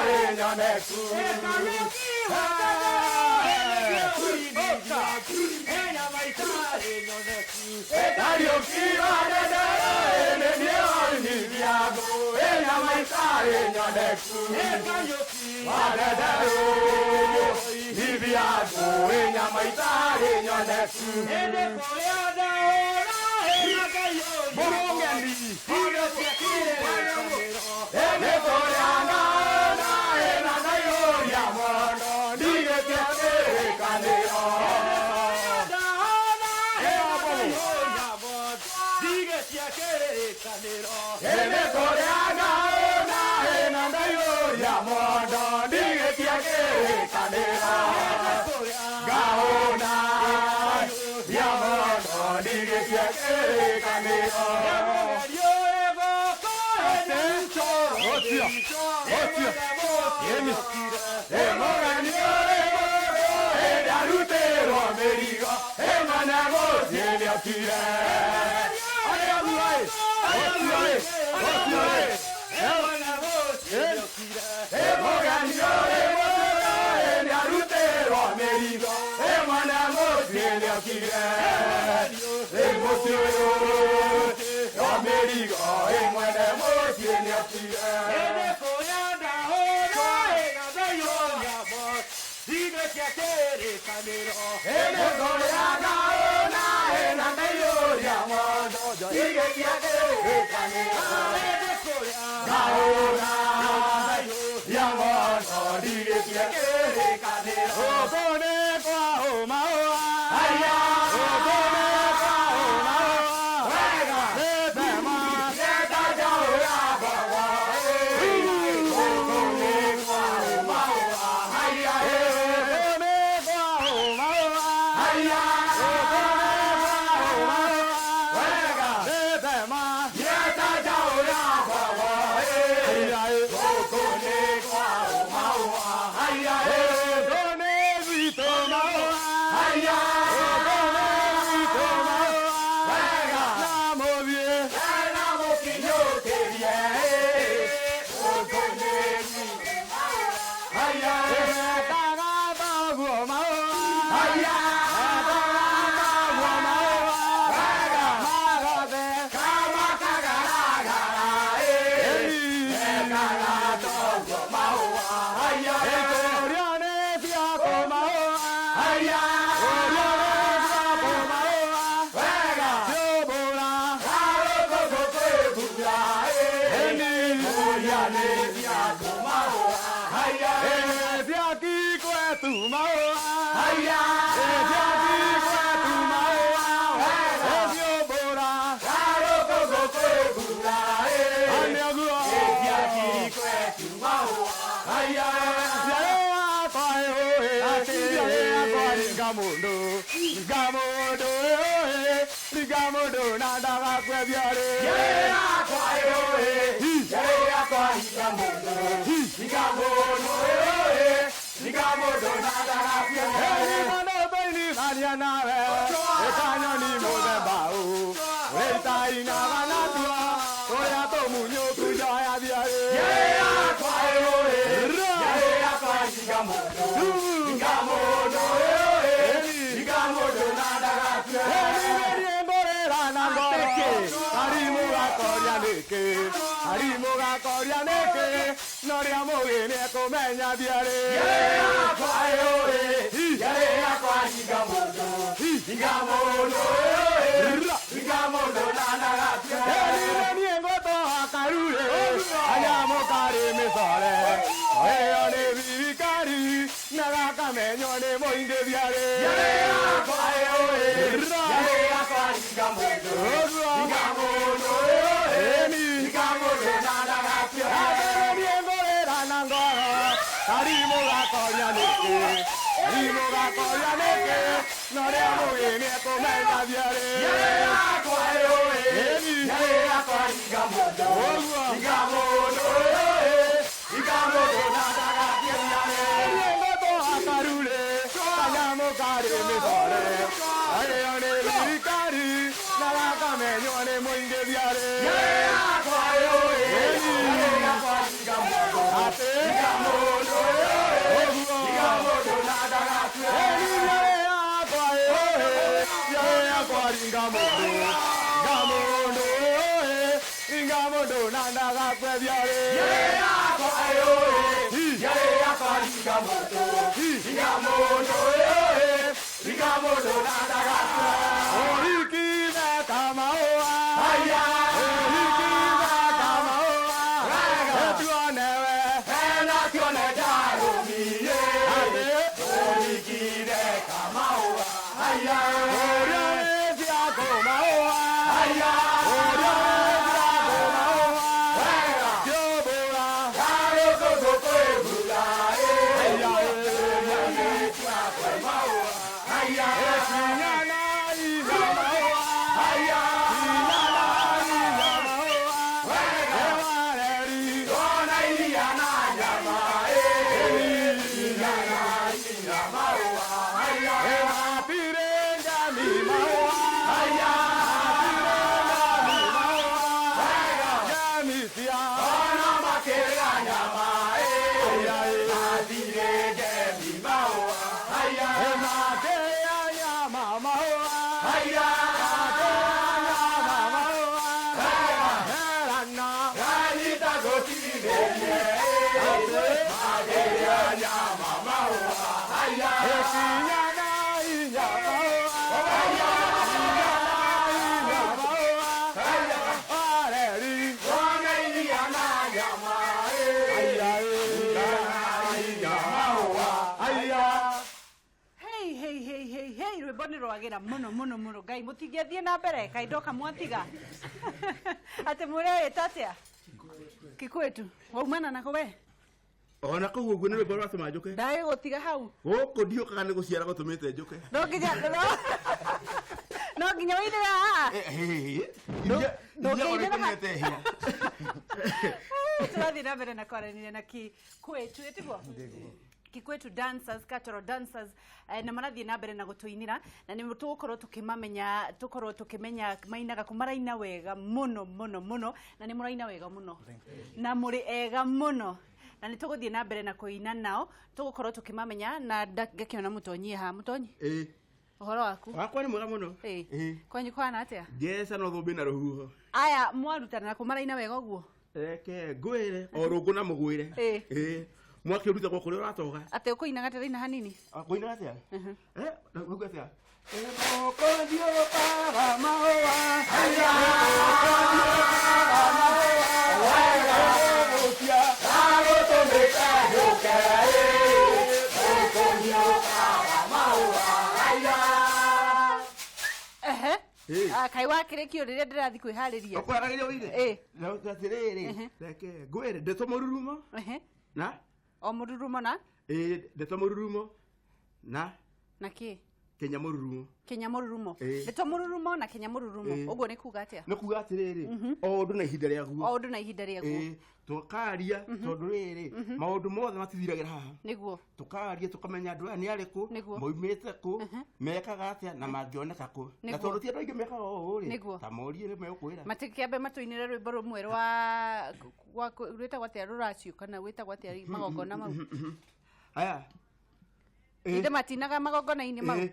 itarĩ nyoneku. Kariũki wa Ndedere nĩ niĩ oimithia ngũ nyama itarĩ nyoneku. Wa Ndedere ithia ngũ nyama itarĩ nyoneku. Mũrũng'eni nĩ kũrĩa naona ĩna ndaiyũria mondo ndigĩtie kĩrĩkanĩro. Nĩ kũrĩa naona ĩna ndaiyũria mondo ndigĩtie kĩrĩkanĩro. Ngaũna ya mondo ndigĩtie kĩrĩkanĩro. Mũgeni ũrĩ gũkũ hĩndĩ arutĩrwo mĩrigo ĩmana mũciĩ nĩokire. Mũgeni ũrĩ gũkũ hĩndĩ arutĩrwo mĩrigo ĩmana mũciĩ nĩokire. Mũciĩ ũyũ yo mĩrigo ĩmwene mũciĩ nĩokire. Ĩnĩ kũrĩa ngaũna ĩna ndaiyũria mondo ndigĩtie kĩrĩkanĩro. Ngaũna ya mondo ndigĩtie kĩrĩkanĩro. Gũkũ nĩ kwa ũmaũa. Haya. Gũkũ nĩ kwa ũmaũa. Wega. Nĩ thema. Neta njaũ ya mbogo gũkũ nĩ kwa ũmaũa. Haya. Gũkũ nĩ kwa ũmaũa. Haya. Gũkũ nĩ kwa ũmaũa. Wega. Nĩ thema. Neta njaũ ya mbogo gũkũ nĩ kwa ũmaũa. Haya. Gũkũ nĩ gwitũ maũa. Haya. Gũkũ nĩ gwitũ maũa. Wega. Na mũthiĩ. Ena mũkinyũkĩrie gũkũ nĩ gwitũ. Haya. Etaga thoguo maũa. Haya. Etaga thoguo maũa. Wega. Magothe. Kama kagaragara ekaga toguo maũa. Haya. Ĩkũria nĩ ciakũ maũa. Haya. Ũria nĩ ciakũ maũa. Wega. Ciũmbũra. Karũkũkũ kwĩbura Ĩni. ũria nĩ ciaku maũa. Haya. Ĩ ciaki kwetu maũa. Haya. Ĩ ciaki kwetu maũa. Wega. Ĩ ciũmbũra. Karũkũkũ kwĩbura Nĩguo. ciaki kwetu maũa. Haya. Njiarĩ yakwa ĩũĩ. Njiarĩ yakwa ringa mũndũ. Ringa mũndũ ĩũĩ. Ringa mũndũ na ndagakue biarĩ. Njiarĩ yakwa ĩũĩ. Njiarĩ yakwa hinga mũndũ. Hinga mũndũ ĩũĩ. Hinga mũndũ na ndagakue biarĩ. Mũndũ tũinithania nawe. Ĩkanyoni mũthemba ũ. Ũrĩtainaga natua. Ũrĩa tũmunyũku njoya biarĩ. Njiarĩ yakwa ĩũĩ. Njiarĩ yakwa hinga mũndũ. Hinga mũndũ ĩũĩ. Hinga mũndũ na ndagakue. Niĩ ngũrĩra na ngoro. Karimũ gakoria nĩkĩ. Karimũ gakoria nĩkĩ. No rĩa mũgĩ nĩekũmenya biarĩ. Njiarĩ yakwa ĩũĩ. Njiarĩ yakwa hinga mũndũ. Hinga mũndũ ĩũĩ. Hinga mũndũ na ndagakue. Niĩ ngũtoa karurĩ. Kanyamũ karĩ mĩcore. Ĩyo nĩ thirikari. Na gakamenywo nĩ mũingĩ biarĩ. Njiarĩ yakwa ĩũĩ. Njiarĩ yakwa hinga mũndũ. Hinga mũndũ ĩũĩ. Hinga mũndũ na ndagakue. Niĩ ngũrĩra na ngoro. Karimũ gakoria nĩkĩ. Karimũ gakoria nĩkĩ. No rĩa mũgĩ nĩekũmenya biarĩ. Njiarĩ yakwa ĩũĩ. Njiarĩ yakwa hinga mũndũ. Hinga mũndũ ĩũĩ. Hinga mũndũ na ndagakue biarĩ. Niĩ ngũtoa karurĩ. Kanyamũ karĩ mĩcore. Ĩyo nĩ thirikari. Na gakamenywo nĩ mũingĩ biarĩ. Njiarĩ yakwa ĩũĩ. Njiarĩ yakwa hinga mũndũ. Atĩ. Hinga mũndũ Inga mũndũ, inga mũndũ, inga mũndũ na ndagakwethia rĩ. Yakwa ĩũĩ, yarĩ yakwa ringa mũndũ, ringa mũndũ ĩũĩ, ringa mũndũ na ndagakue. Ũhiki kamaũa. Haya. Ũhiki kamaũa. Wega. Tuone we. Ena tuone ndarũmiĩ. Atĩ. Ũhikire kamaũa. Haya. Ũrĩa wĩ kũmaũa. Haya. Ũrĩa wĩ kũmaũa. Wega. Kĩũmbũra. Karũkũngũ kwĩ mbura ĩ. Haya. Haya. Kinyana inya maũa. Haya. Kinyana inya maũa. Wega. Ewareri. Ona iria na nyama ĩ. Inyana inya maũa. Haya. Ewatire ngami maũa. Haya. Atire ngami maũa. Wega. Ngami cia. Ona makĩrĩa nyama ĩ. Haya. Mathire ngemi maũa. Haya. Emakea nyama maũa. Haya. Makea nyama maũa. Wega. Herana. Ranyita gũtirĩrie ĩ. Makĩrĩa nyama maũa. Haya. Ekinyana inya maũa. Haya. Kinyana inya maũa. Haya. Areri. Ona iria na nyama ĩ. Aya. Inyana inya maũa. Haya. Hei hei hei hei hei, rwĩmbo nĩ rwagĩra mũno mũno mũno. Ngai, mũtingĩathiĩ na mbere, kaĩ ndoka mwatiga atĩ mwĩre wĩta atĩa Kikwetu waumana nako we? Ona kũu ũguo nĩ rwĩmbo rwatũma njũke. Ndagĩgũtiga hau. Gũkũ ndiũkaga nĩ gũciara gũtũmĩte njũke. No nginya wĩinĩre haha. Iria ikomete hĩa. Tũrathiĩ na mbere na kwaranĩria na Kikwetu, ĩtiguo Kikwetu dancers, cultural dancers, na marathiĩ na mbere na gũtũinĩra, na nĩ tũgũkorwo tũkĩmamenya, tũkorwo tũkĩmenya mainaga kũ. Maraina wega mũno mũno mũno, na nĩ mũraina wega mũno na mũrĩ ega mũno, na nĩ tũgũthiĩ na mbere na kũina nao, tũgũkorwo tũkĩmamenya na ngakĩona mũtonyi haha. Mũtonyi, Ĩĩ. ũhoro waku? Wakwa nĩ mwega mũno. Ĩĩ. Ĩĩ. Kwanyu kwana atĩa? Njeca no thũmbĩ na rũhuho. Aya mwarutana kũ maraina wega ũguo? Reke ngwĩre o rũngũ na mũgwĩre. Ĩĩ. Ĩĩ, mwaki ũrutagwo kũrĩa ũratoga. Atĩ ũkũina gatĩraina hanini? Kũina atĩa? Ũguo atĩa? Mũkũthiũkaga maũa. Mũkũthiũkaga maũa. Gũcia. Agũtũmĩte njũke ĩ. Ũkũhiũkaga maũa. Haya. Ehe. Ĩĩ. Ah, kaĩ wakĩrĩkio rĩrĩa ndĩrathiĩ kwĩharĩria? Ũkwaragĩria ũire. Ĩĩ. Atĩrĩrĩ, reke ngwĩre ndeto mũrurumo. Ehe. Na O mũrurumo na? Ĩĩ, ndeto mũrurumo na Na kĩ? Kenya mũrurumo. Kenya mũrurumo. Ĩĩ. Ndeto mũrurumo na Kenya mũrurumo. Ĩĩ. Ũguo nĩ kuga atĩa? Nĩ kuga atĩrĩrĩ, o ũndũ na ihinda rĩaguo. O ũndũ na ihinda rĩaguo. Ĩĩ, tũkaria tondũ rĩrĩ, maũndũ mothe matithiragĩra haha. Tũkaria tũkamenya andũ aya nĩ arĩkũ, Nĩguo. maumĩte kũ, mekaga atĩa na mangĩoneka kũ, na tondũ ti andũ aingĩ mekaga ũũ rĩ, ta morie rĩ, megũkwĩra. Matikĩambe matũinĩre rwĩmbo rũmwe rwa rwĩtagwo atĩa, rũracio kana rwĩtagwo atĩa, magongona mau? Aya. Ĩĩ. Ithe matinaga magongona-inĩ mau? Ĩĩ.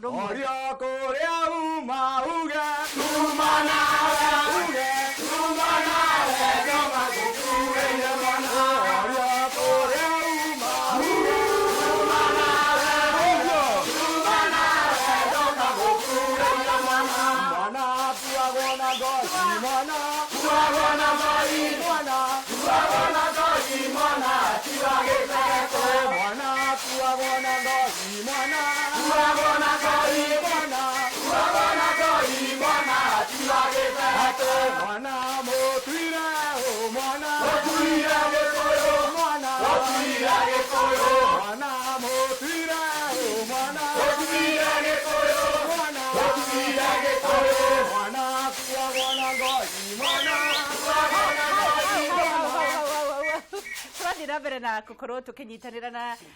Rũmwe. Oria kũrĩa uma uge. Tuma nawe. Uge. Tuma nawe ndoka gũkuĩire mwana. Oria kũrĩa uma uge. Tuma nawe. Ũguo. Tuma nawe ndoka gũkuĩire mwana. Mwana kuagwo na ngozi mwana. Kuagwo na ngoi. Mwana. Kuagwo na ngoi mwana tiwa gĩtheko. Mwana kuagwo na ngozi mwana. Kuagwo na ngoi. Mwana. Kuagwo na ngoi mwana tiwa gĩtheko. Mwana mũtuire ũ mwana. Mũtuire Gĩkũyũ. Mwana. Mũtuire Gĩkũyũ. Mwana mũtuire ũ mwana. Mũtuire Gĩkũyũ. Mwana. Mũtuire Gĩkũyũ. Mwana kuagwo na ngozi mwana. Kuagwo na ngoi. Hau, hau, hau, hau, hau. Tũrathiĩ na mbere na gũkorwo tũkĩnyitanĩra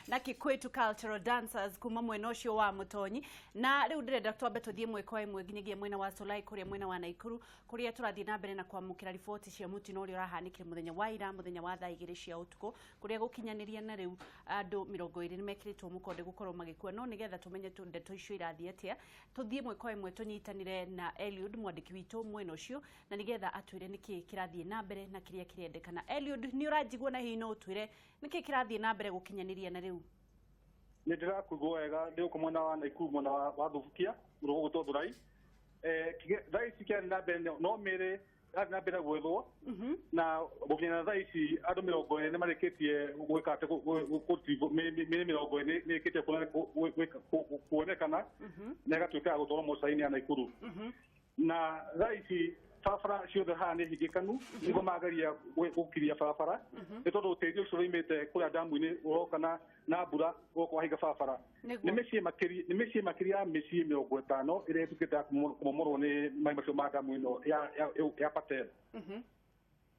na Kikwetu Cultural Dancers kuma mwena ũcio wa Mũtonyi, na rĩu ndĩrenda twambe tũthiĩ ĩmwe kwa ĩmwe nginyagia mwena wa Solai kũrĩa mwena wa Naikuru, kũrĩa tũrathiĩ na mbere na kwamũkĩra riboti cia mũtino ũrĩa ũrahanĩkire mũthenya wa ira, mũthenya wa thaa 2 cia ũtukũ, kũrĩa gũkinyanĩria na rĩu andũ 20 nĩ mekĩrĩtwo mũkonde gũkorwo magĩkua. No nĩgetha tũmenye ndeto icio irathiĩ atĩa, tũthiĩ ĩmwe kwa ĩmwe tũnyitanĩre na Eliud, mwandĩki witũ mwena ũcio, na nĩgetha atwĩre nĩkĩ kĩrathiĩ na mbere na kĩrĩa kĩrendekana. Eliud, nĩ ũranjigua na hihi no ũtwĩre nĩkĩ kĩrathiĩ na mbere gũkinyanĩria na rĩu? Nĩ ndĩrakũigua wega, ndĩ gũkũ mwena wa Naikuru, mwena wa Thubukia, rũgũgũ Thurai. Thaa ici kĩrathiĩ na mbere no mĩrĩ ĩrathiĩ na mbere gwethwo, na gũkinya thaa ici andũ 20 nĩ marĩkĩtie gwĩka atĩ mĩrĩ 20 nĩ ĩrĩkĩtie kuonekana na ĩgatuĩka ya gũtwarwo mocarĩ-inĩ ya Naikuru. Na thaa ici barabara ciothe haha nĩ hingĩkanu, nĩguo mageria gũkiria barabara, nĩ tondũ tĩri ũcio ũroimĩte kũrĩa ndamu-inĩ ũroka na mbura ũgoka wahinga barabara. Nĩ mĩciĩ makĩria ya mĩciĩ 50 ĩrĩa ĩtuĩkĩte ya kũmomorwo nĩ maĩ macio ma ndamu ĩno ya Patel.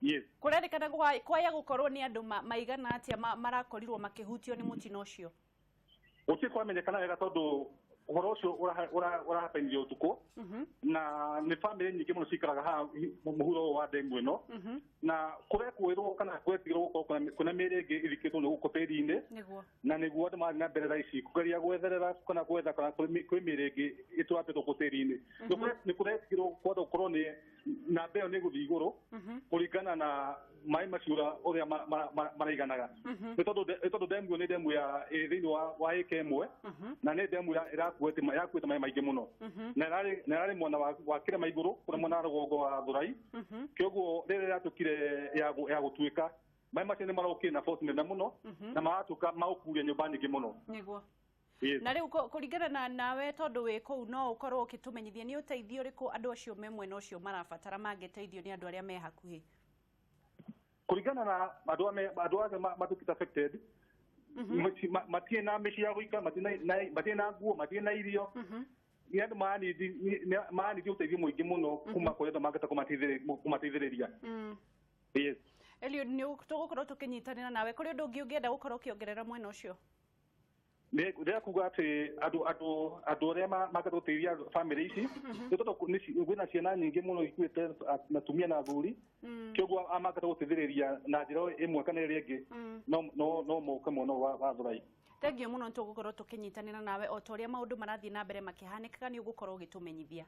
Yes. Kũrerĩkana kwaya gũkorwo nĩ andũ maigana atĩa marakorirwo makĩhutio nĩ mũtino ũcio? Gũtirĩ kwamenyekana wega tondũ ũhoro ũcio ũrahapenirio ũtukũ, na nĩ bamĩrĩ nyingĩ mũno cikaraga haha mũhuro ũyũ wa ndemu ĩno, na kũrekwĩrwo kana kũretigĩrwo gũkorwo kwĩna mĩrĩ ĩngĩ ĩthikĩtwo nĩ gũkũ tĩri-inĩ, na nĩguo andũ marathiĩ na mbere thaa ici kũgeria gwetherera kana gwetha kana kwĩ mĩrĩ ĩngĩ ĩtũrambĩtwo gũkũ tĩri-inĩ. Nĩ kũretigĩrwo kwenda gũkorwo nĩ namba ĩyo nĩ ĩgũthiĩ igũrũ kũringana na maĩ macio ũrĩa maraiganaga, nĩ tondũ ndemu ĩyo nĩ ndemu ya thĩinĩ wa ĩka ĩmwe, na nĩ ndemu ĩrakuĩte maĩ maingĩ mũno, na ĩrarĩ mwena wa kĩrĩma igũrũ kũrĩa mwena wa rũgongo wa Thurai. Kĩoguo rĩrĩa ĩratuĩkire ya gũtuĩka, maĩ macio nĩ marokire na force nene mũno, na maratuĩka magũkuria nyũmba nyingĩ mũno. Nĩguo. Na rĩu kũringana na nawe tondũ wĩ kũu, no ũkorwo ũkĩtũmenyithia nĩ ũteithio ũrĩkũ andũ acio me mwena ũcio marabatara mangĩteithio nĩ andũ arĩa me hakuhĩ? Kũringana na andũ acio matuĩkĩte affected, matirĩ na mĩciĩ ya gũikara, matirĩ na nguo, matirĩ na irio. Nĩ andũ maranindi ũteithio mũingĩ mũno kuma kũrĩ andũ mangĩhota kũmateithĩrĩria. Yes. Eliud, nĩ tũgũkorwo tũkĩnyitanĩra nawe. Kũrĩ ũndũ ũngĩ ũngĩenda gũkorwo ũkĩongerera mwena ũcio? Ndĩrenda kuga atĩ andũ arĩa mangĩhota gũteithia bamĩrĩ ici, nĩ tondũ kwĩna ciana nyingĩ mũno ikuĩte, atumia na athuri, kĩoguo mangĩhota gũteithĩrĩria na njĩra ĩmwe kana ĩrĩa ĩngĩ, no moke mwena wa Thurai. Thengiũ mũno, nĩ tũgũkorwo tũkĩnyitanĩra nawe o ta ũrĩa maũndũ marathiĩ na mbere makĩhanĩkaga, nĩ ũgũkorwo ũgĩtũmenyithia.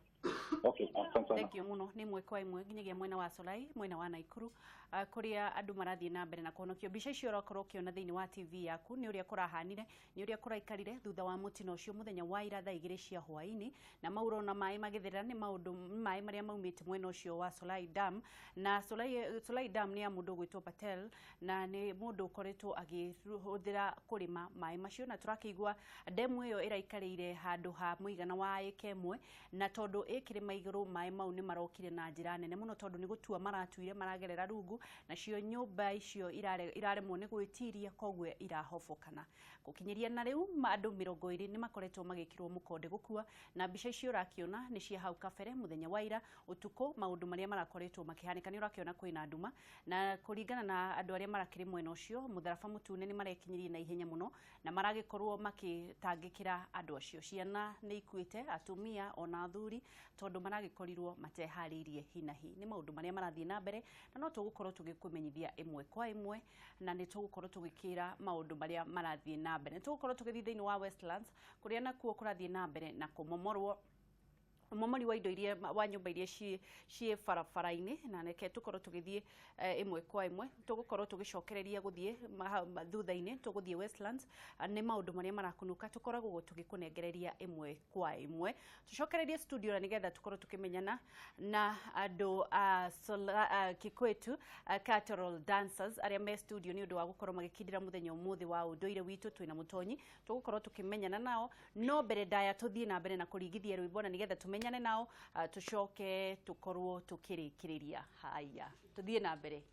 Okay, asante sana. Thengiũ mũno. Nĩ ĩmwe kwa ĩmwe nginyagia mwena wa Solai, mwena wa Naikuru, kũrĩa andũ marathiĩ na mbere na kũhonokio. Mbica icio ũrakorwo ũkĩona thĩinĩ wa TV yaku nĩ ũrĩa kũrahanire, nĩ ũrĩa kũraikarire thutha wa mũtino ũcio mũthenya wa ira thaa 2 cia hwaĩ-inĩ, na mau ũrona maĩ magĩtherera nĩ maũndũ maĩ marĩa maumĩte mwena ũcio wa Solai Dam. Na Solai Dam nĩ ya mũndũ ũgwĩtwo Patel, na nĩ mũndũ ũkoretwo akĩhũthĩra kũrĩma maĩ macio, na tũrakĩigua ndemu ĩyo ĩraikarĩire handũ ha mũigana wa ĩka ĩmwe, na tondũ ĩ kĩrĩma igũrũ maĩ mau nĩ marokire na njĩra nene mũno, tondũ nĩ gũtua maratuire maragerera rungu, nacio nyũmba icio iraremwo nĩ gwĩtiria, koguo irahobokana. Gũkinyĩria na rĩu andũ 20 nĩ makoretwo magĩkĩrwo mũkonde gũkua, na mbica icio ũrakĩona nĩ cia hau kabere mũthenya wa ira ũtukũ, maũndũ marĩa marakoretwo makĩhanĩka. Nĩ ũrakĩona kwĩna nduma, na kũringana na andũ arĩa marakĩrĩ mwena ũcio, mũtharaba mũtune nĩ marekinyirie na ihenya mũno na maragĩkorwo makĩtangĩkĩra andũ acio. Ciana nĩ ikuĩte, atumia ona athuri, tondũ maragĩkorirwo mateharĩirie hinahi. Nĩ maũndũ marĩa marathiĩ na mbere, na no tũgũkorwo tũgĩkũmenyithia ĩmwe kwa ĩmwe, na nĩ tũgũkorwo tũgĩkĩra maũndũ marĩa marathiĩ na mbere. Nĩ tũgũkorwo tũgĩthiĩ thĩinĩ wa Westlands kũrĩa nakuo kũrathiĩ na mbere na kũmomorwo ũmomori wa indo iria wa nyũmba iria ciĩ barabara-inĩ, na reke tũkorwo tũgĩthiĩ ĩmwe kwa ĩmwe. Tũgũkorwo tũgĩcokereria gũthiĩ thutha-inĩ, tũgũthiĩ Westlands. Nĩ maũndũ marĩa marakunũka tũkoragwo tũgĩkũnengereria ĩmwe kwa ĩmwe. Tũcokererie studio na nĩgetha tũkorwo tũkĩmenyana na andũ a Kikwetu Cultural Dancers arĩa me studio nĩ ũndũ wa gũkorwo magĩkindĩra mũthenya ũmũthĩ wa ũndũire witũ. Twĩna Mũtonyi, tũgũkorwo tũkĩmenyana nao, no mbere ndaya tũthiĩ na mbere na kũringithia rwĩmbo na nĩgetha tũmenyane nao, tũcoke tũkorwo tũkĩrĩkĩrĩria. Haya, tũthiĩ na mbere.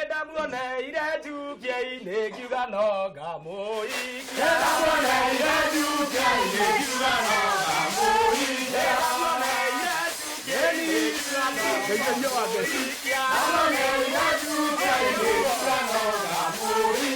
Ndamuoneire njukia-inĩ ngiuga no ngamũikia. Ndamuoneire njukia-inĩ ngiuga no ngamũikia. Ndamuoneire njukia-inĩ ngiuga no ngamũikia. Ndamuoneire njukia-inĩ ngiuga no ngamũikia.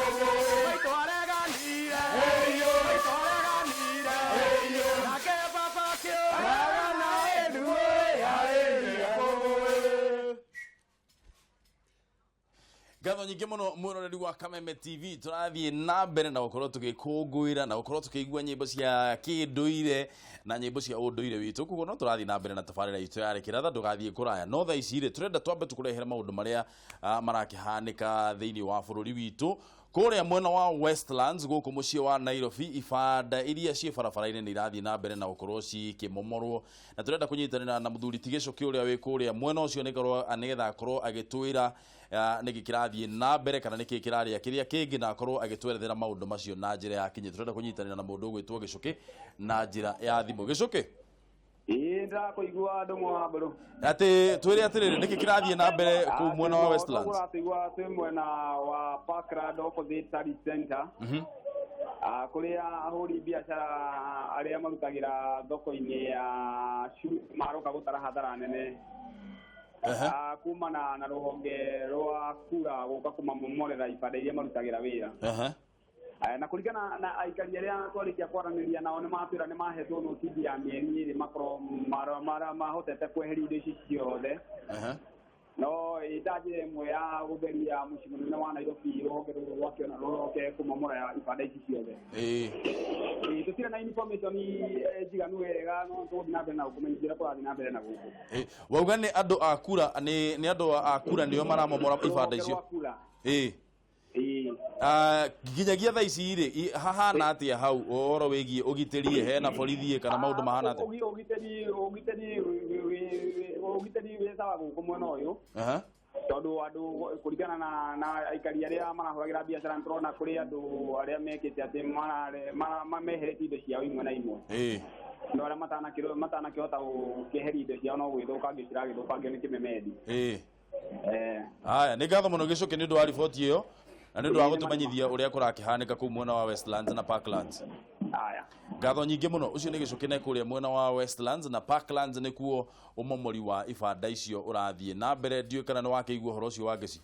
Maitũ areganire, maitũ areganire, nake baba akĩũraga na ĩnduĩ yarĩire kũgũĩ. Ngatho nyingĩ mũno mwĩroreri wa Kameme TV, tũrathiĩ na mbere na gũkorwo tũgĩkũngũĩra na gũkorwo tũkĩigua nyĩmbo cia kĩndũire na nyĩmbo cia ũndũire witũ. Koguo no tũrathiĩ na mbere na tabarĩra itũ ya Kĩratha, ndũgathiĩ kũraya. No thaa ici rĩ, tũrenda twambe tũkũrehere maũndũ marĩa marakĩhanĩka thĩinĩ wa bũrũri witũ. Kũrĩa mwena wa Westlands gũkũ mũciĩ wa Nairobi, ibanda iria ciĩ barabara-inĩ nĩ irathiĩ na mbere na gũkorwo cikĩmomorwo, na tũrenda kũnyitanĩra na mũthuri ti Gĩcũkĩ ũrĩa wĩ kũrĩa mwena ũcio nĩgetha akorwo agĩtwĩra nĩkĩ kĩrathiĩ na mbere kana nĩkĩ kĩrarĩa kĩrĩa kĩngĩ, na akorwo agĩtwerethera maũndũ macio na njĩra ya kinyi. Tũrenda kũnyitanĩra na mũndũ ũgwĩtwo Gĩcũkĩ na njĩra ya thimũ. Gĩcũkĩ, Ĩĩ, ndĩrakũigua Ndũng'ũ wa Mbũrũ. Atĩ twĩre atĩrĩrĩ, nĩkĩ kĩrathiĩ na mbere kũu mwena wa Westlands? Tũratigua twĩ mwena wa Parkland opposite Service Center, kũrĩa ahũri biacara arĩa marutagĩra thoko-inĩ ya maroka gũtara hathara nene kumana na rũhonge rwa kura gũka kũmamomorera ibanda iria marutagĩra wĩra. Na kũringana na aikari arĩa twarĩkia kwaranĩria nao, nĩ matwĩra nĩ mahetwo notithi ya mĩeri 2 makorwo mahotete kweheria indo ici ciothe. No ĩta njĩra ĩmwe ya gũtheria mũciĩ mũnene wa Nairobi, rũhonge rũrũ rwakĩona rũroke kũmomora ibanda ici ciothe. Tũtirĩ na information njiganu wega, no tũgũthiĩ na mbere na gũkũmenyithia ũrĩa kũrathiĩ na mbere na gũkũ. Wauga nĩ andũ a kura, nĩ andũ a kura nĩo maramomora ibanda icio? Rũhonge rwa kura. Nginyagia thaa ici rĩ, hahana atĩa hau ũhoro wĩgiĩ ũgitĩri? Hena borithi kana maũndũ mahana atĩa? Ũgitĩri wĩ sawa gũkũ mwena ũyũ, tondũ andũ kũringana na aikari arĩa marahũragĩra biacara, nĩtũrona kũrĩ andũ arĩa mekĩte atĩ meheretie indo ciao imwe na imwe, no arĩa matanakĩhota gũkĩeheria indo ciao no gwĩthũkangio ciragĩthũkangio nĩ kĩmemendi. Haya, nĩ ngatho mũno Gĩcũkĩ nĩ ũndũ wa riboti ĩyo na nĩ ũndũ wa gũtũmenyithia ũrĩa kũrakĩhanĩka kũu mwena wa Westlands na Parklands. Haya. Ngatho nyingĩ mũno. Ũcio nĩ Gĩcũkĩ ne kũrĩa mwena wa Westlands na Parklands, nĩkuo ũmomori wa ibanda icio ũrathiĩ na mbere. Ndiũĩ kana nĩ wakĩigua ũhoro ũcio wa Ngĩci.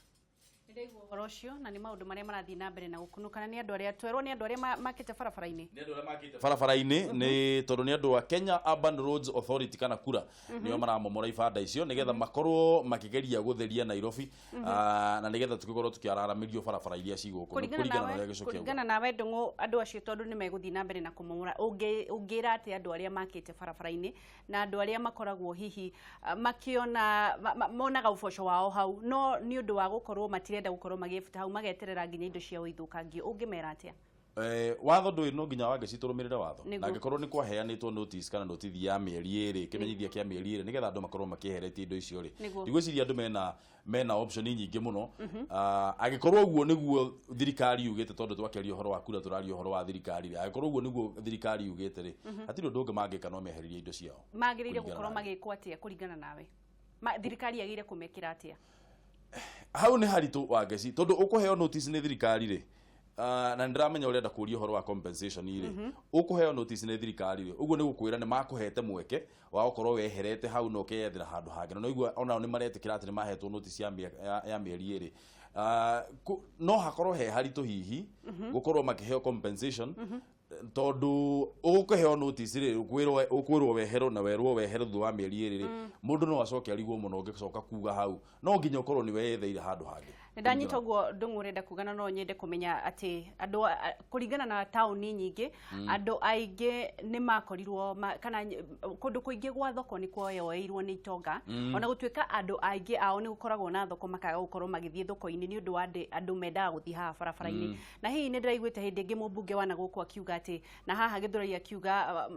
Nĩndaigua ũhoro ũcio, na nĩ maũndũ marĩa marathiĩ na mbere na gũkunũkana nĩ andũ arĩa twerwo nĩ andũ arĩa makĩte barabara-inĩ. Nĩ andũ arĩa makĩte barabara-inĩ, nĩ tondũ nĩ andũ a Kenya Urban Roads Authority kana kura nĩo maramomora ibanda icio nĩgetha makorwo makĩgeria gũtheria Nairobi, na nĩgetha tũgĩkorwo tũkĩararamĩrio barabara iria ci gũkũ kũringana na ũrĩa Gĩcũkĩ auga. Kũringana nawe Ndũng'ũ, andũ acio tondũ nĩ megũthiĩ na mbere na kũmomora, ũngĩra atĩa andũ arĩa makĩte barabara-inĩ na andũ arĩa makoragwo hihi makĩona monaga ũboco wao hau, no nĩ ũndũ wa gũkorwo matirenda gũkorwo magĩbuta hau, mageterera nginya indo ciao ithũkangio, ũngĩmera atĩa? Watho ndũĩ, no nginya Wangeci tũrũmĩrĩre watho, Nĩguo. na angĩkorwo nĩ kwaheanĩtwo notice kana notithi ya mĩeri 2, kĩmenyithia kĩa mĩeri 2 nĩgetha andũ makorwo makĩeheretie indo icio rĩ, Nĩguo. ndigwĩciria andũ mena option nyingĩ mũno. Angĩkorwo ũguo nĩguo thirikari yugĩte, tondũ twakĩaria ũhoro wa kura tũraria ũhoro wa thirikari rĩ, angĩkorwo ũguo nĩguo thirikari yugĩte rĩ, hatirĩ ũndũ ũngĩ mangĩka no meheririe indo ciao. Magĩrĩire Kũringana gũkorwo na magĩkwo atĩa kũringana nawe? Thirikari yagĩrĩire kũmekĩra atĩa? Hau nĩ haritũ Wangeci, tondũ ũkũheo notice nĩ thirikari rĩ, na nĩndĩramenya ũrenda kũria ũhoro wa compensation rĩ, ũkũheo notice nĩ thirikari rĩ, ũguo nĩ gũkwĩra nĩ makũhete mweke wa gũkorwo weherete hau na ũkeyethera handũ hangĩ, na noigua onao nĩ maretĩkĩra atĩ nĩ mahetwo notice ya mĩeri 2. No hakorwo he haritũ hihi gũkorwo makĩheo compensation, tondũ ũgũkĩheo notice rĩ, ũkwĩrwo weherwo na werwo weherwo thutha wa mĩeri 2 rĩ, mũndũ no acoke arigwo mũno ũngĩcoka kuga hau no nginya ũkorwo nĩ weyetheire handũ hangĩ. Nĩndanyita ũguo Ndũng'ũ ũrenda kuga, na no nyende kũmenya atĩ andũ kũringana na taũni nyingĩ, andũ aingĩ nĩ makorirwo kana kũndũ kũingĩ gwa thoko nĩ kuoyoeirwo nĩ itonga, ona gũtuĩka andũ aingĩ ao nĩ gũkoragwo na thoko makaga gũkorwo magĩthiĩ thoko-inĩ nĩ ũndũ wa andũ mendaga gũthiĩ haha barabara-inĩ. Na hihi nĩ ndĩraiguĩte hĩndĩ ĩngĩ mũmbunge wa nagũkũ akiuga atĩ, na haha Gĩthũrai akiuga,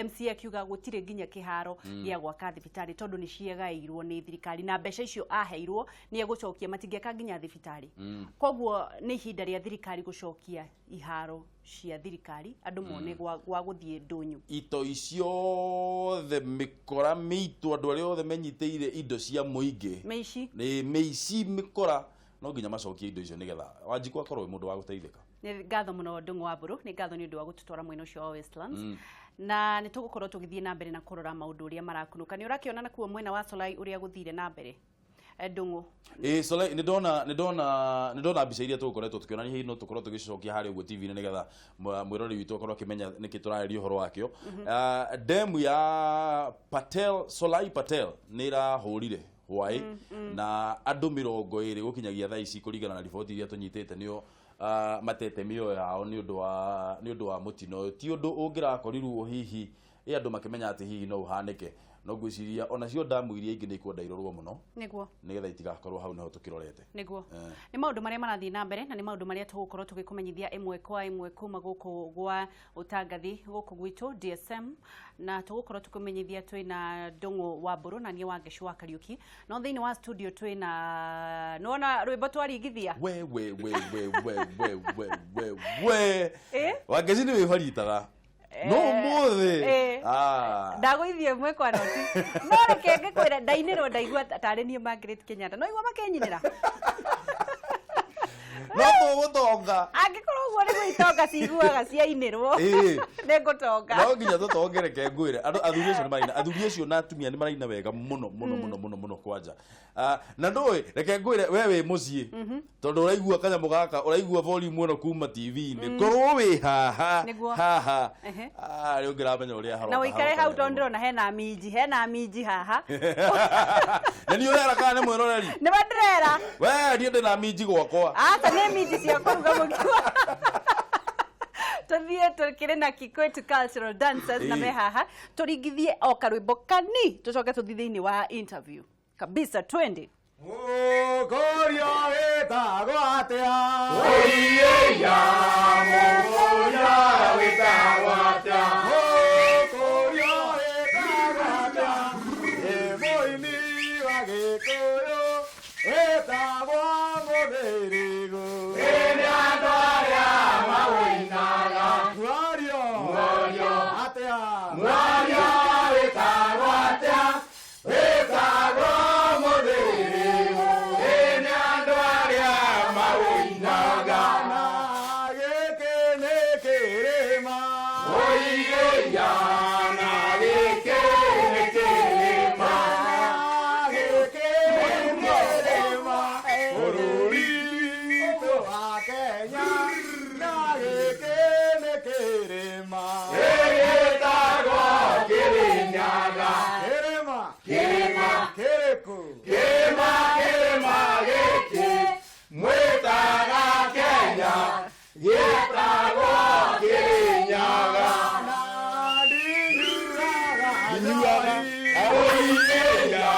MCA akiuga gũtirĩ nginya kĩharo gĩa gwaka thibitarĩ tondũ nĩ ciagaĩirwo nĩ thirikari, na mbeca icio aheirwo nĩ egũcokia, matingĩaka nginya thibitarĩ. Koguo nĩ ihinda rĩa thirikari gũcokia iharo cia thirikari, andũ mone gwa gũthiĩ ndũnyũ. Itoi ciothe, mĩkora mĩitũ, andũ arĩa othe menyitĩire indo cia mũingĩ, mĩici, nĩ mĩici, mĩkora, no nginya macokie indo icio nĩgetha Wanjikũ akorwo wĩ mũndũ wa gũteithĩka. Nĩ ngatho mũno Ndũng'ũ wa Mbũrũ, nĩ ngatho nĩ ũndũ wa gũtũtwara mwena ũcio wa Westlands, na nĩ tũgũkorwo tũgĩthiĩ na mbere na kũrora maũndũ ũrĩa marakunũka. Nĩ ũrakĩona nakuo mwena wa Solai ũrĩa gũthire na mbere. Ndung'u. Ĩ Sole, nĩ ndona mbica iria tũgũkoretwo tũkĩonania, hihi no tũkorwo tũgĩcokia harĩa ũguo TV-inĩ nĩgetha mwĩroreri witũ akorwo akĩmenya nĩkĩ tũrarĩria ũhoro wakĩo. Demu ya Patel, Solai Patel, nĩ ĩrahũrire hwaĩ na andũ 20 gũkinyagia thaa ici, kũringana na riboti iria tũnyitĩte, nĩo matete mĩoyo yao nĩ ũndũ wa mũtino ũyũ. Ti ũndũ ũngĩrakorirwo hihi ĩ andũ makĩmenya atĩ hihi no ũhanĩke, no ngwĩciria onacio ndamu iria ingĩ nĩ ikwenda irorwo mũno nĩgetha itigakorwo hau niho tũkĩrorete. Nĩ maũndũ marĩa marathiĩ na mbere na nĩ maũndũ marĩa tũgũkorwo tũgĩkũmenyithia ĩmwe kwa ĩmwe kuma gũkũ gwa ũtangathi gũkũ gwitũ DSM, na tũgũkorwo tũkĩmenyithia twĩna Ndung'u wa Mbũrũ na niĩ Wangeci wa Kariũki, no thĩinĩ wa studio twĩna nĩwona rwĩmbo twaringithia. We we we we we we we we we! Eh? Wangeci, nĩ wĩbaritaga no ũmũthĩ. Ah. Ndagũithie ĩmwe kwa noti, no reke ngĩkwĩra ndainĩrwo ndaigua tarĩ niĩ Margaret Kenyatta, no igua makĩnyinĩra. No tũgũtonga. Angĩkorwo ũguo nĩguo itonga ciguaga ciainĩrwo, nĩ ngũtonga. No nginya tũtonge. Reke ngwĩre, andũ athuri acio nĩ maraina, athuri acio na atumia nĩ maraina wega mũno mũno mũno mũno mũno kwanja. Ah, na ndũĩ, reke ngwĩre, we wĩ mũciĩ tondũ ũraigua kanyamũ gaka, ũraigua volume ĩno kuma TV-inĩ, korwo wĩ haha haha, ah, rĩu ũngĩramenya ũrĩa haroka. Na ũikare hau haroka tondũ ndĩrona hena minji haha. Na nĩ ũrera kana nĩ mwĩroreri? Nĩ ma ndĩrera. We niĩ ndĩ na minji gwakwa. Aca, nĩ minji cia kũruga mũkiwa. Tũthiĩ, tũkĩrĩ na Kikwetu Cultural Dancers na me haha, tũringithie o karwĩmbo kani tũcoke tũthiĩ thĩinĩ wa interview kabisa, twende. Mũkũria wĩtagwo atĩa? Oiyeya, mũkũria wĩtagwo atĩa? Mũkũria wĩtagwo atĩa? Ĩ mũini wa Gĩkũyũ wĩtagwo Mũthĩrĩgũ. Ĩ nĩ andũ arĩa mawĩinaga. Mwario. Mwario. Atĩa? Mwario wĩtagwo atĩa? Wĩtagwo Mũthĩrĩgũ. Ĩ nĩ andũ arĩa mawĩinaga. Na gĩkĩ nĩ kĩrĩma. Oiyeya, na gĩkĩ nĩ kĩrĩma. Na gĩkĩ nĩ kĩrĩma. Bũrũri witũ wa Kenya. Na gĩkĩ nĩ kĩrĩma. Ĩgĩtagwo Kĩrĩnyaga. Kĩrĩma. Kĩrĩma. Kĩrĩkũ? Kĩrĩma, kĩrĩma gĩkĩ mwĩtaga Kenya gĩtagwo Kĩrĩnyaga. Na ndinyuaga Ndinyuaga. njohi. Oiyeya,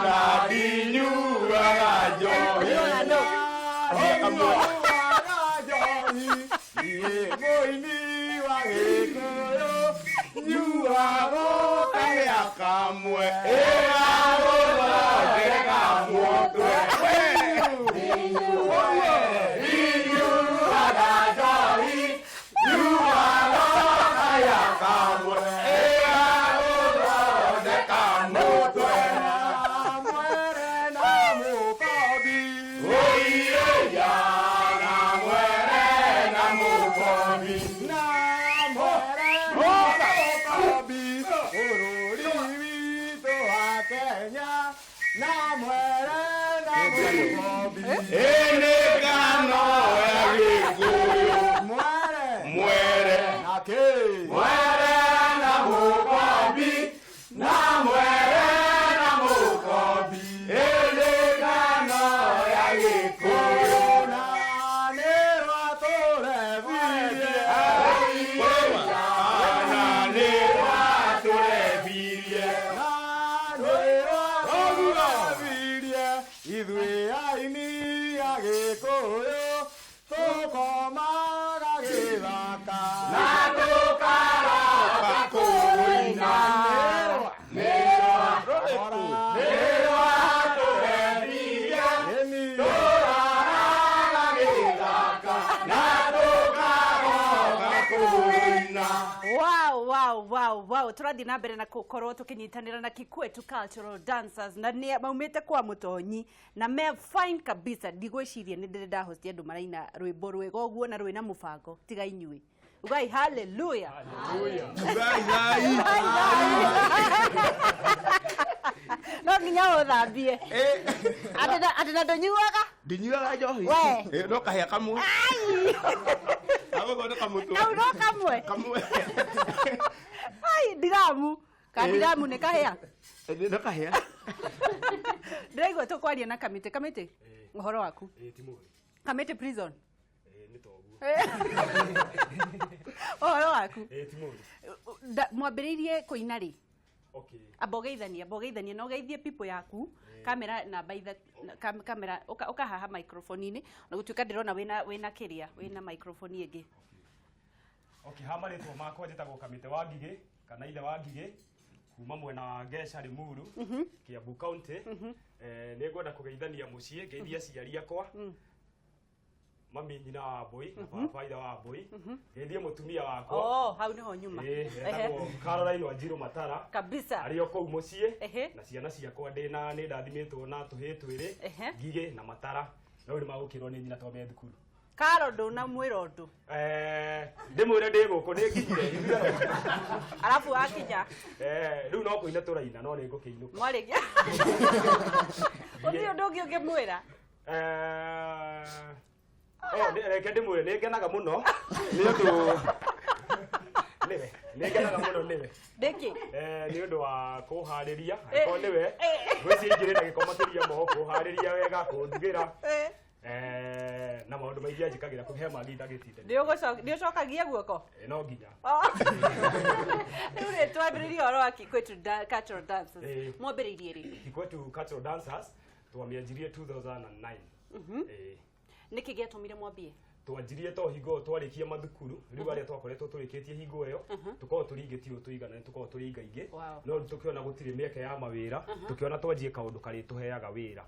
na ndinyuaga njohi. Ndinyuaga njohi. Niĩ mũini wa Gĩkũyũ nyuaga Kagĩa kamwe ĩgagũthondeka mũtwe. Ndinyuaga njohi, nyuaga kagĩa kamwe ĩgagũthondeka mũtwe. Na mwere na mũkombi. Oiyeya, na mwere na mũkombi. Na mwere na mũkombi. Bũrũri witũ wa Kenya. Na mwere na mũkombi. Ĩ nĩ ngano ya Gĩkũyũ. Mwere. Mwere. Na kĩ? Mwere na mũkombi, na mwere na mũkombi. Ĩ nĩ ngano ya Gĩkũyũ. Na nĩ rwatũrebirie. Na nĩ rwatũrebirie. Na nĩ rwatũrebirie. Ithuĩ aini a Gĩkũyũ tũkomaga gĩthaka. Na tũkaroka kũina. Nĩ rwatũrebirie. Tũraraga gĩthaka na tũkaroka kũina. Wow, tũrathiĩ na mbere na gũkorwo tũkĩnyitanĩra na Kikwetu Cultural Dancers na nĩ maumĩte kwa Mũtonyi na me fine kabisa. Ndigwĩciria nĩ ndĩrĩ ndahosti andũ maraina rwĩmbo rwega ũguo na rwĩna mũbango tiga inyuĩ. Ugai haleluya. Ugai thai. No nginya ũthambie. Atĩ na ndũnyuaga? Ndinyuaga njohi. No kahĩa kamwe. Agũthondeka mũtwe. Kau no kamwe. Kamwe. Ai, ndiramu. Ka ndiramu nĩ kahĩa? No kahĩa. Ndĩraigua tũkwaria na Kamĩtĩ. Kamĩtĩ, ũhoro waku? Kamĩtĩ prison. Nĩ toguo. Ũhoro waku? Ti mũru. Mwambĩrĩirie kũina rĩ? Okay. Amba ũgeithanie na ũgeithie people yaku kamera namba kamera ũkahaha microphone-inĩ na gũtuĩka ndĩrona wĩna kĩrĩa wĩna microphone ĩngĩ. Okay, ha marĩtwa makwa njĩtagwo Kamĩtĩ wa Ngigĩ kana ithe wa Ngigĩ kuma mwena wa Ngeca Limuru, Kiambu County. Nĩ ngwenda kũgeithania mũciĩ, ngeithie aciari akwa, mami nyina wa Mbũi na baba ithe wa Mbũi, ngeithie mũtumia wakwa. Oh, hau nĩho nyuma. Etagwo Caroline Wanjiru Matara. Kabisa. Arĩ o kũu mũciĩ na ciana ciakwa ndĩna nĩ ndathimĩtwo na tũhĩĩ twĩrĩ, Ngigĩ na Matara. No rĩu magũkĩrwo nĩ nyina tondũ me thukuru. Karo ndũnamwĩra ũndũ. Ndĩmwĩre ndĩ gũkũ nĩ nginyire. Arabu wakinya. Rĩu no kũina tũraina no nĩ ngũkĩinũka. Mwarĩkia. Gũtirĩ ũndũ ũngĩ ũngĩmwĩra. Reke ndĩmwĩre nĩ ngenaga mũno nĩ ũndũ nĩwe nĩ ngenaga mũno nĩwe. Nĩkĩ? Nĩ ũndũ wa kũharĩria angĩkorwo nĩwe ngwĩciria ingĩrĩ na gĩko makĩria moko kũharĩria wega kũndugĩra na maũndũ maingĩ anjĩkagĩra kũhe mangĩ itagĩtinde. Nĩ ũcokagia guoko? No nginya. Rĩu rĩ twambĩrĩrie ũhoro wa Kikwetu Cultural Dancers. Mwambĩrĩirie rĩ? Kikwetu Cultural Dancers twamĩanjirie 2009. Nĩkĩ gĩatũmire mwambie? Twanjirie to hingo twarĩkia mathukuru rĩu arĩa twakoretwo tũrĩkĩtie hingo ĩyo tũkorwo tũringĩtio tũigana tũkorwo tũrĩ ingaingĩ no rĩu tũkĩona gũtirĩ mĩeke ya mawĩra tũkĩona twanjie kaũndũ karĩtũheaga wĩra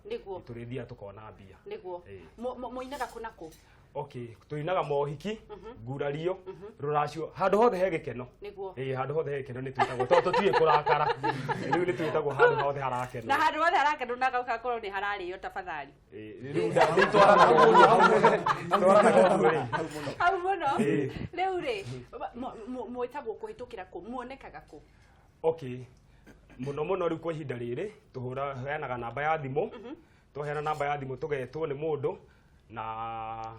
tũrĩthiaga tũkona mbia. Nĩguo. Mũinaga kũ na kũ? Okay, tũinaga mohiki, ngurario, rũracio, handũ hothe he gĩkeno. Nĩguo. Handũ hothe he gĩkeno nĩ twĩtagwo tondũ tũtiũĩ kũrakara. Rĩu nĩ twĩtagwo handũ hothe harakeno. Na handũ hothe harakeno na gakorwo nĩ hararĩo tafadhali. Rĩu nĩ twaranaga ũguo rĩ. Hau mũno. Rĩu rĩ, mwĩtagwo kũhĩtũkĩra kũ? Muonekaga kũ? Okay. Mũno mũno rĩu kwa ihinda rĩrĩ tũheanaga namba ya thimũ. Twaheana namba ya thimũ tũgetwo nĩ mũndũ na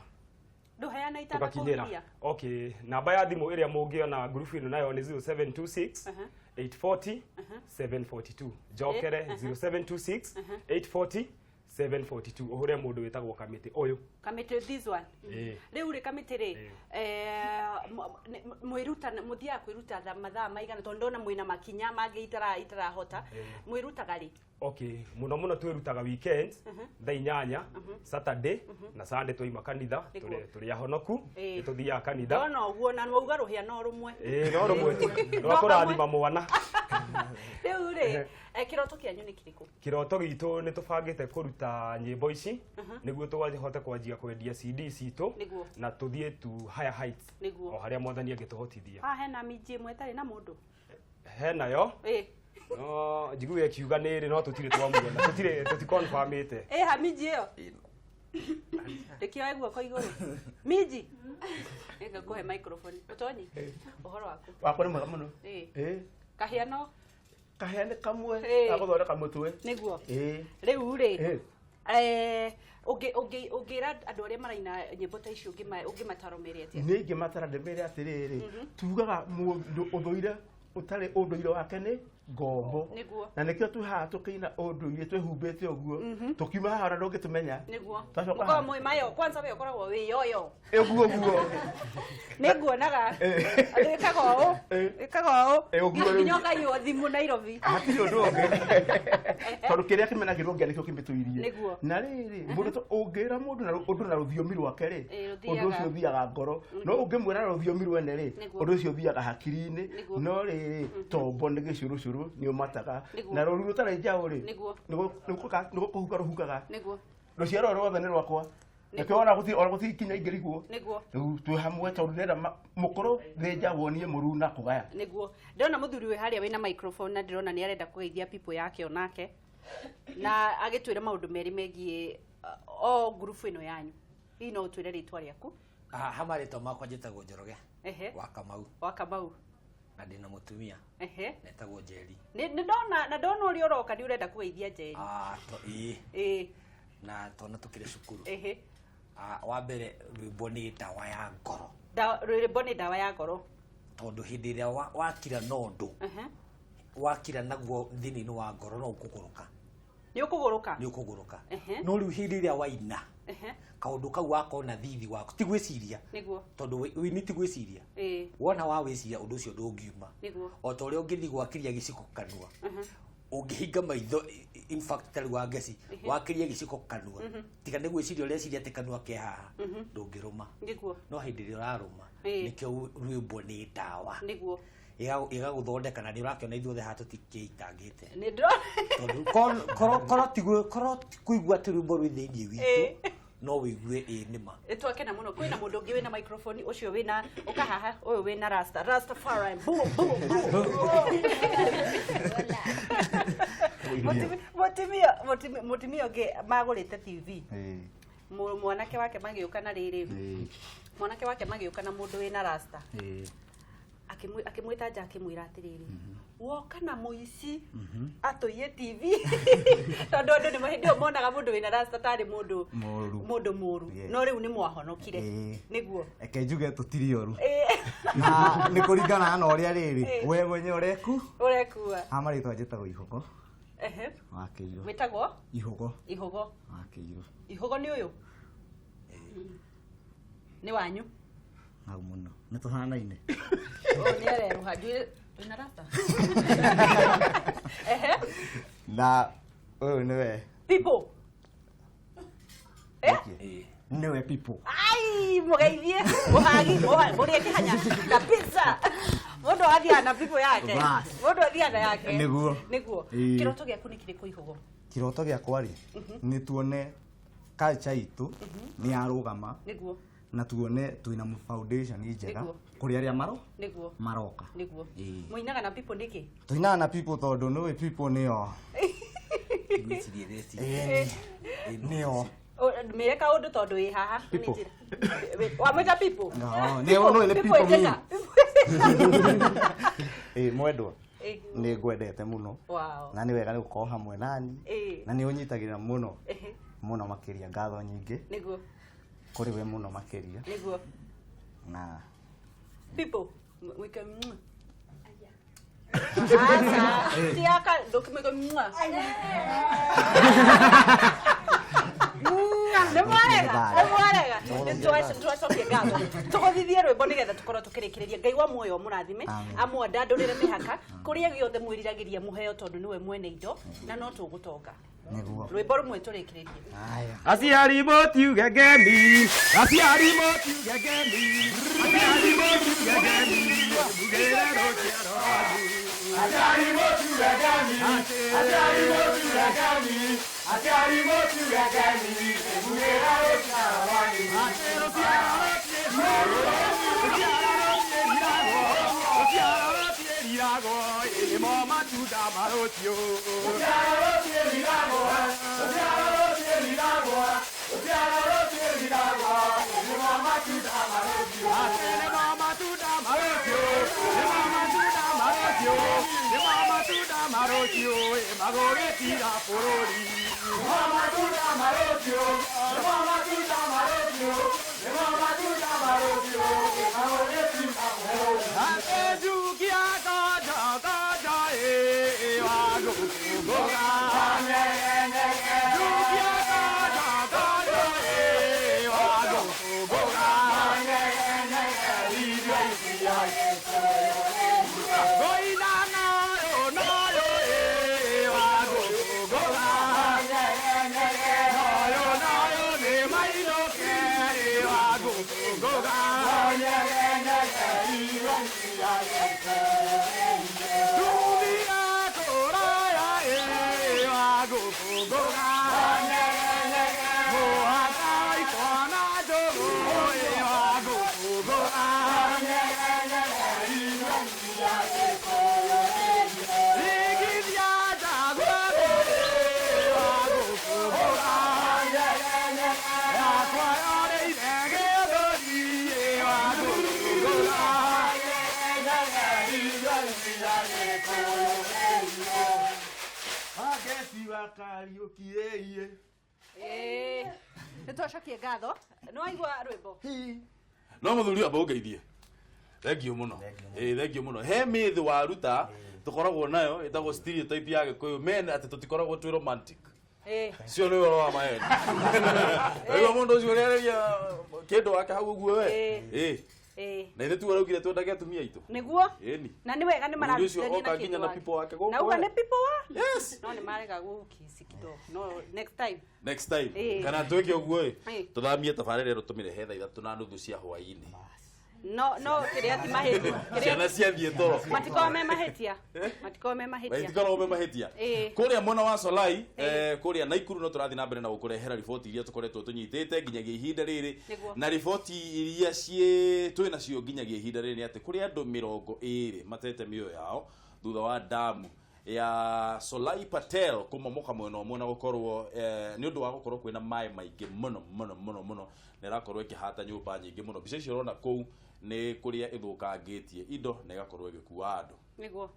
nduheana itanakuhiria. Okay, namba ya thimũ ĩrĩa mũngĩona ngurubu ĩno nayo nĩ 0726 840 742. Njokere 0726 840 742 ũhũre mũndũ wĩtagwo Kamĩtĩ ũyũ. Kamĩtĩ this one. Rĩu rĩ Kamĩtĩ rĩ mwĩruta mũthiaga kwĩruta mathaa maigana tondũ ndona mwĩna makinya mangĩ itarahota mwĩrutaga rĩ? Okay, mũno mũno twĩrutaga weekends thaa 8 Saturday na Sunday twaima kanitha tũrĩ ahonoku nĩ tũthiaga kanitha. Ndona ũguo na wauga rũhĩa no rũmwe. No rũmwe rwa kũrathima mwana. Rĩu rĩ kĩroto kĩanyu nĩ kĩrĩkũ? Kĩroto gitũ nĩ tũbangĩte kũruta nyĩmbo ici nĩguo tũhote kwanjia kwendia CD citũ na tũthiĩ to higher heights o harĩa Mwathani angĩtũhotithia. Haha hena minji ĩmwe ĩtarĩ na mũndũ? Henayo. No njiguire kiuga nĩ rĩ no tũtirĩ twamuona tũtirĩ tũticonfirmĩte. Ha minji ĩyo ndĩkĩoe guoko igũrũ minji nĩngakũhe microphone ũtonyi ũhoro waku? Wakwa nĩ mwega mũno. Kahĩa no kahĩa nĩ kamwe gagũthondeka mũtwe. Nĩguo. Rĩu rĩ ũngĩra andũ arĩa maraina nyĩmbo ta ici ũngĩmataro mere atĩa? Nĩ ingĩmatara ndĩmere atĩrĩrĩ tugaga mũndũ ũthũire ũtarĩ ũndũire wake nĩ ngombo na nĩkĩo twĩ haha tũkĩina ũndũire twĩhumbĩte ũguo tũkiuma haha ona ndũngĩtũmenya. Nĩguo mũkorwo mwĩ mayo kwanza we ũkoragwo wĩ yoyo. Ũguo ũguo nĩ nguonaga wĩkaga ũũ wĩkaga ũũ nginya ũkaiywo thimũ Nairobi. Hatirĩ ũndũ ũngĩ tondũ kĩrĩa kĩmenagĩrwo ngia nĩkĩo kĩmĩtũirie. Na rĩrĩ mũndũ ũngĩra mũndũ ũndũ na rũthiomi rwake rĩ ũndũ ũcio ũthiaga ngoro no ũngĩmwĩra na rũthiomi rwene rĩ ũndũ ũcio ũthiaga hakiri-inĩ no rĩrĩ tombo nĩ gĩcũrũcũrũ nĩ ũmataga na rũru rũtarĩ njaũ rĩ nĩ gũkũhuka rũhukaga. Rũciaro rwothe nĩ rwakwa nĩkĩo ona gũtirĩ kinya ingĩrigwo. Rĩu twĩ hamwe tondũ ndĩrenda mũkũrũ thĩnja wonie mũru na kũgaya. Nĩguo. Ndĩrona mũthuri wĩ harĩa wĩna microphone na ndĩrona nĩ arenda kũgeithia people yake onake na agĩtwĩra maũndũ merĩ megiĩ o ngurubu ĩno yanyu. Hihi no ũtwĩre rĩtwa rĩaku? Ha marĩtwa makwa njĩtagwo Njoroge wa Kamau. Wa Kamau. Na ndina mutumia. Ehe. Netagwo Njeri. Ni ndona na ndona uri uroka ni urenda kugeithia Njeri. Ah, to ii. Ii. Na tona tukire cukuru. Ehe. Ah, wa mbere rwimbo ni ndawa ya ngoro. Rwimbo ni ndawa ya ngoro. Tondu hindi iria wakira nondu. Ehe. Wakira naguo thini-inĩ wa ngoro no ũkũgũrũka. Ni ũkũgũrũka? Ni ũkũgũrũka. No rĩu hĩndĩ ĩrĩa waina. Kaũndũ kau wakona thithi waku ti gwĩciria. Nĩguo. Tondũ wĩini ti gwĩciria. Wona wa wĩciria ũndũ ũcio ndũngiuma. Nĩguo. O ta ũrĩa ũngĩthiĩ gwakĩria gĩciko kanua. Ũngĩhinga maitho in fact ta rĩu wa ngeci wakĩria gĩciko kanua. Tiga nĩ gwĩciria ũreciria atĩ kanua ke haha ndũngĩrũma. Nĩguo. No hĩndĩ ĩrĩa ũrarũma nĩkĩo rwĩmbo nĩ ndawa. Nĩguo. Ĩgagũthondeka na nĩ ũrakĩona ithuothe haha tũtikĩitangĩte. Nĩ ndĩrona. Tondũ korwo ti kũigua atĩ rwĩmbo rwĩ thĩinĩ witũ no wĩigue ĩ nĩma. Twakena mũno kwĩna mũndũ ũngĩ wĩna microphone ũcio wĩna ũkahaha ũyũ wĩna rasta Rastafari boom boom boom. Mũtumia ũngĩ magũrĩte TV. Mwanake wake magĩũka na rĩrĩ. Mwanake wake magĩũka na mũndũ wĩna rasta. Akimwita nja akimwira atiriri woka na muici atuiye TV tondu andu ni mahindi ĩyo monaga mundu wina rasta tari mundu mundu muru no riu ni mwahonokire niguo eke njuge tutiri oru na ni kuringana na uria riri we mwenye ureku urekua amarĩtwa njĩtagwo Ihogo. Ehe. Wa Kĩirũ. Wĩtagwo Ihogo. Ihogo. Wa Kĩirũ. Ihogo nĩ ũyũ nĩ wanyu hau muno nĩ tũhanaine. Nĩ areruha wĩna rasta. Ehe. Na ũyũ nĩwe people. Nĩwe people. Ai mũgeithie mũhagi mũrĩe kĩhanya kabisa. Mũndũ athiaga na people yake. Mũndũ athiaga yake. Nĩguo. Nĩguo. Kĩroto gĩaku nĩ kĩrĩkũ Ihogo? Kĩroto gĩakwa rĩ nĩ tuone culture itũ nĩ yarũgama. Nĩguo. Na tuone twina foundation njega kuri aria maro niguo maroka niguo muinaga na people niki tuinaga na people tondu niwe people nio nio mere kaundu tondu wi haha ni njira wa mwita people no nio no ni people mi mwendwa ni ngwendete muno na ni wega ni gukorwo hamwe nani na ni unyitagirira muno muno makiria ngatho nyingi niguo kuri we muno makiria niguo na people we can asa tiaka ndukimwika mwa nĩ mwarega twacokie ngatho tũgũthithie rwĩmbo nĩgetha tũkorwo tũkĩrĩkĩrĩria. Ngai wa muoyo mũrathime amwandandũrĩre mĩhaka kũrĩa gĩothe mwĩriragĩria mũheo tondũ nĩwe mwene indo na no tũgũtonga. Rwĩmbo rũmwe tũrĩkĩrĩrie. Aciari mũtiuge ngemi, aciari mũtiuge ngemi, aciari mũtiuge ngemi, mugĩre rũciaro rwanyu. Aciari mũtiuge ngemi, aciari mũtiuge ngemi, aciari mũtiuge ngemi, mugĩre rũciaro rwanyu. Atĩ rũciaro rũtiĩriragwo, rũciaro rũtiĩriragwo, nĩmo matunda ma rũciũ. Rũciaro rũtiĩriragwo, rũciaro rũtiĩriragwo, rũciaro rũtiĩriragwo, nĩmo matunda ma rũciũ. Atĩ nĩmo matunda ma rũciũ, nĩmo matunda ma rũciũ, nĩmo matunda ma rũciũ, magũgĩtira bũrũri. Nĩmo matunda ma rũciũ, nĩmo matunda ma rũciũ, nĩmo matunda ma rũciũ, magũgĩtira bũrũri. Atĩ njukia konjo konjo wa gũkũngũra. Njukia konjo konjo wa gũkũngũra. Ngoina nayo nayo wa gũkũngũra. Nayo nayo nĩ mainũke wa gũkũngũra. Tumia kũraya wa gũkũngũra. Mũhaka wa ikona njũgũ wa gũkũngũra. Rigithia njagua wa gũkũngũra. Yakwa yoreire gĩthũri wa gũkũngũra. Maina Kariũki ĩiĩ. Ĩĩ. Nĩ twacokie ngatho. Nĩ waigua rwĩmbo? No mũthuri amba ũngeithie. Thengiũ mũno. Ĩĩ, thengiũ mũno. He mĩthĩ waruta tũkoragwo nayo ĩtagwo stereotype ya Gĩkũyũ men atĩ tũtikoragwo twĩ romantic. Ĩĩ. Cio nĩ ũhoro wa maheni. Waigua mũndũ ũcio ũrĩarĩria kĩndũ wake hau ũguo we. Ĩĩ. Ĩĩ. Na ithuĩ tu araugire twendage atumia aitũ. Nĩguo. Ĩni. Na nĩ wega nĩ Mũthuri ũcio mararutithania oka na nginya kĩndũ na wake. pipo wake gũkũ Na uga we. nĩ pipo wa? Yes. No nĩ marega gũgũkici kidogo. No next time. Next time. Ĩĩ. Kana twĩke ũguo ĩ. Ĩĩ. Tũthamie tabarĩra ĩno tũmĩrehe thaa 3:30 cia hwaĩ-inĩ. No no kĩrĩa ti mahĩtia. Ciana ciathiĩ toro. Matikorwo me mahĩtia. Matikorwo me mahĩtia. Matikoragwo me mahĩtia. Ĩĩ. Kũrĩa mwena wa Solai, kũrĩa Naikuru no tũrathiĩ na mbere na gũkũrehera riboti iria tũkoretwo tũnyitĩte nginyagia ihinda rĩrĩ. Nĩguo. Na riboti iria ciĩ twĩ nacio nginyagia ihinda rĩrĩ nĩ atĩ kũrĩ andũ 20 matete mĩoyo yao thutha wa damu ya Solai Patel kũmomoka mwena ũmwe na gũkorwo nĩ ũndũ wa gũkorwo kwĩna maĩ maingĩ mũno mũno mũno mũno na ĩrakorwo ĩkĩhata nyũmba nyingĩ mũno. Mbica icio ũrona kũu nĩ kũrĩa ĩthũkangĩtie indo na ĩgakorwo ĩgĩkua andũ. Nĩguo.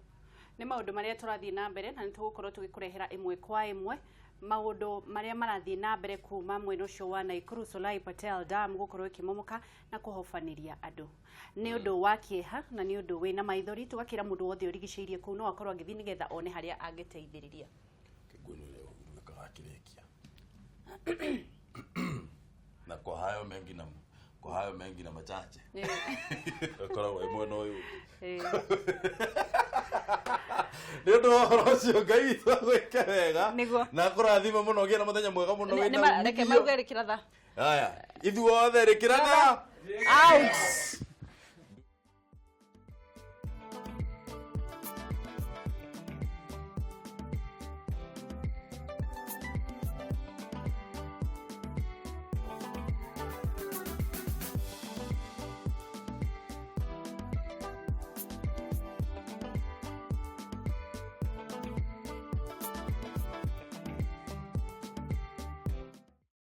Nĩ maũndũ marĩa tũrathiĩ na mbere na nĩ tũgũkorwo tũgĩkũrehera ĩmwe kwa ĩmwe maũndũ marĩa marathiĩ na mbere kuma mwena ũcio wa Naikuru Solai Patel Dam gũkorwo ĩkĩmomoka na kũhobanĩria andũ. Nĩ ũndũ wa kĩeha na nĩ ũndũ wĩna maithori tũgakĩra mũndũ wothe ũrigicĩirie kũu no akorwo agĩthiĩ nĩgetha one harĩa angĩteithĩrĩria. Kĩgunyũ ũrĩa ũguĩkaga akĩrĩkia. Na kwa hayo mengi na kwa hayo mengi na machache. Ĩkoragwo ĩ mwena ũyũ ũngĩ. Nĩ ũndũ wa ũhoro ũcio Ngai witũ agwĩke wega. Nĩguo. Na akũrathime mũno ũgĩe na mũthenya mwega mũno wĩna Reke umithio. mauge rĩkĩratha. Haya, ithuothe rĩkĩratha. Out.